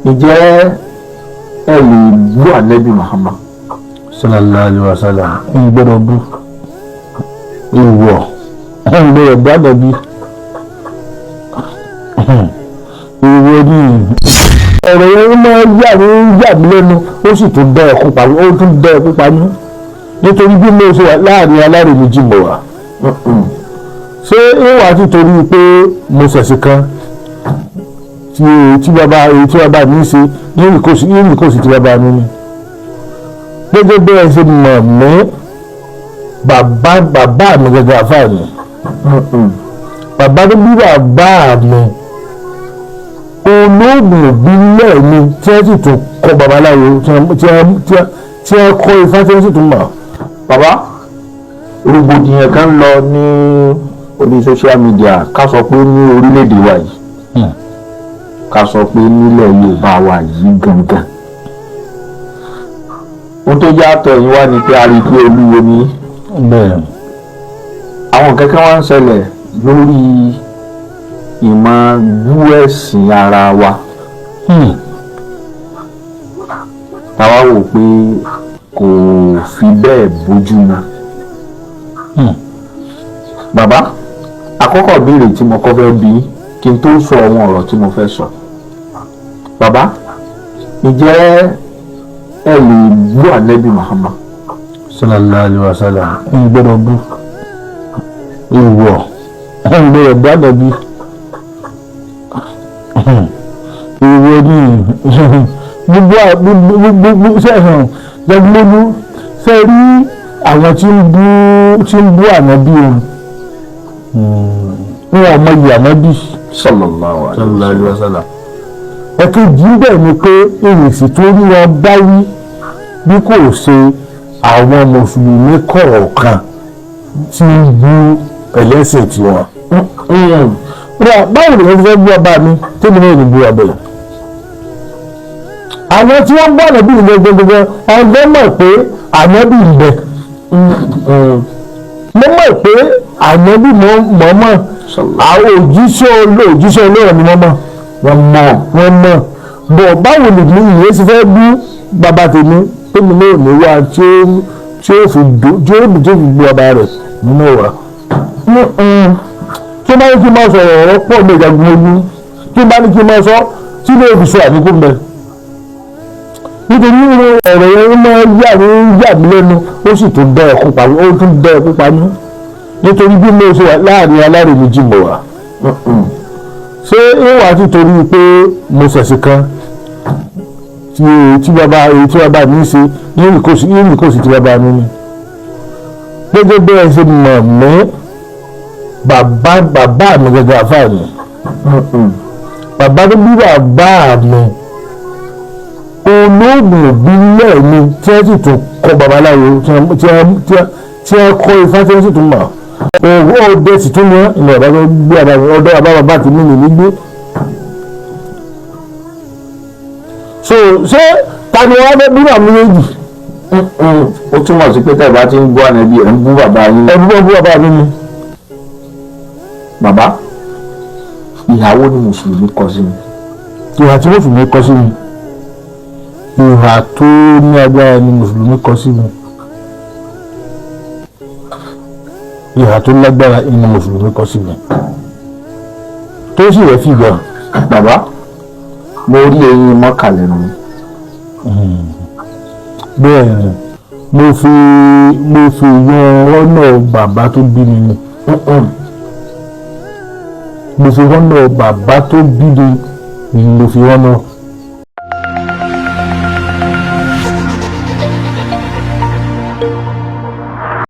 Ǹjẹ́ ẹ lè bú Ànábì Muhammad? Sallallahu alaihi wasallam. Ń gbọ́dọ̀ bú ìwọ, ń gbọ́dọ̀ bú Ànábì ìwọ ni. Ọ̀rọ̀ yẹn máa yà mí yà mí lẹ́nu, ó sì tún dẹ́ ẹ̀kú pa mí, ó tún dẹ́ ẹ̀kú pa mí, nítorí bí mo ṣe wà láàrin alárèméjì mọ̀ wá. Ṣé ìwà ti torí pé mo ṣẹ̀ṣẹ̀ kan tí bàbá èyí tí bàbá mi ń ṣe yìí kò sí tí bàbá mi ní. Gẹ́gẹ́ bí ẹ ṣe mọ̀ mí, bàbá bàbá mi gẹ́gẹ́ àfáà mi, bàbá tó bí bàbá mi olóògùn ìbílẹ̀ mi tí wọ́n sì tún kọ́ babaláwo, tí wọ́n kọ́ ifá, tí wọ́n sì tún mọ̀. Bàbá, rògbòdìyàn kan lọ ní orí social media, ká sọ pé ní orílẹ̀-èdè wa yìí, ká sọ pé nílẹ̀ Yorùbá wa yìí gangan. Ohun tó yàtọ̀ yín wá ni pé a rí i pé olúwo ni. Bẹ́ẹ̀. Àwọn kankan wá ń ṣẹlẹ̀ lórí ìmọ̀ bú ẹ̀sìn ara wa. Táwa wò pé kò fi bẹ́ẹ̀ bójú mu. Bàbá, àkọ́kọ́ ìbéèrè tí mo kọ́ fẹ́ bi kí n tó sọ àwọn ọ̀rọ̀ tí mo fẹ́ sọ. Bàbá, ǹjẹ́ ẹ lè bú Ànábì Muhammad? Sallallahu alaihi wasallam. Ń gbọ́dọ̀ bú ìwọ, ń gbọ́dọ̀ bú Ànábì ìwọ ni. Gbogbo sẹ́hàn gbẹgbẹ́lú ṣe rí àwọn tí ń bú Ànábì o, wọn ò mọ iyì Ànábì. Sallallahu alaihi wasallam. Ẹ̀kejì bẹ́ẹ̀ ni pé èrèsì tó rí wọn bá wí bí kò ṣe àwọn mùsùlùmí kọ̀ọ̀kan tí ń bú ẹlẹ́sìn tiwọn. Báwo ni wọ́n ti fẹ́ bú ọba mi tẹ́mi náà ní bú ọba yìí? Àwọn tí wọ́n bú Ànábì ní gbogbogbò ọgbọ́n mọ̀ pé Ànábì ń bẹ. Mo mọ̀ pé Ànábì mọ̀ọ́mọ̀ àwọn òjíṣẹ́ Ọlọ́run ni wọ́n mọ̀. Wọ́n mọ̀ bọ̀. Báwo ni mi ìyẹn ti fẹ́ bú bàbá tèmi tèmi náà ní wá tí ó fi bú ọba rẹ̀ nínú wa? Tí ó bá ní kí n máa sọ̀rọ̀ ọ̀rọ̀ pọ̀ ní ìjagun ojú, tí ó bá ní kí n máa sọ tí ló fi sọ àdínkù mbẹ, nítorí ọ̀rọ̀ yẹn máa yà mí yà mí lẹ́nu, ó sì tún dẹ́ ẹ̀kú pa mí, ó tún dẹ́ ẹ̀kú pa mí, nítorí bí mo ṣe wà láàrin alárèméjì mọ̀ wá. Ṣé ìwà ti torí pé mo ṣẹ̀ṣẹ̀ kan tí bàbá èyí tí bàbá mi ń ṣe yìí kò sí tí bàbá mi ní. Gẹ́gẹ́ bí ẹ ṣe mọ̀ mí, bàbá bàbá mi gẹ́gẹ́ àfáà mi, bàbá tó bí bàbá mi olóògùn ìbílẹ̀ mi tí wọ́n sì tún kọ́ babaláwo, tí wọ́n kọ́ ifá, tí wọ́n sì tún mọ̀. Owó ọdẹ sì tún ní ilẹ̀ bàbá tó gbé ọdọ bàbá bàbá tèmi ní gbígbé. So ṣé ta ni wọ́n fẹ́ bí màmú méjì? Ó túmọ̀ sí pé tẹ́ ẹ bá ti ń bú Ànábì ẹ̀ ń bú bàbá yín. Ẹ bú bàbá mi ni. Bàbá, ìhàwó ni mùsùlùmí kọ sí mi? Ìhà tí mùsùlùmí kọ sí mi, ìhà tó ní agbára ni mùsùlùmí kọ sí mi. Ìhà tó lágbára ni mùsùlùmí kọ sí mi, tó sì rẹ̀ fi gan. Bàbá, mo rí eyín mọ́kà lẹ́nu mi. Bẹ́ẹ̀ ni, mo fi yan ọ̀nà bàbá tó bí mi ni. Mo fi ọ̀nà bàbá tó bí mi ni mo fi ọ̀nà.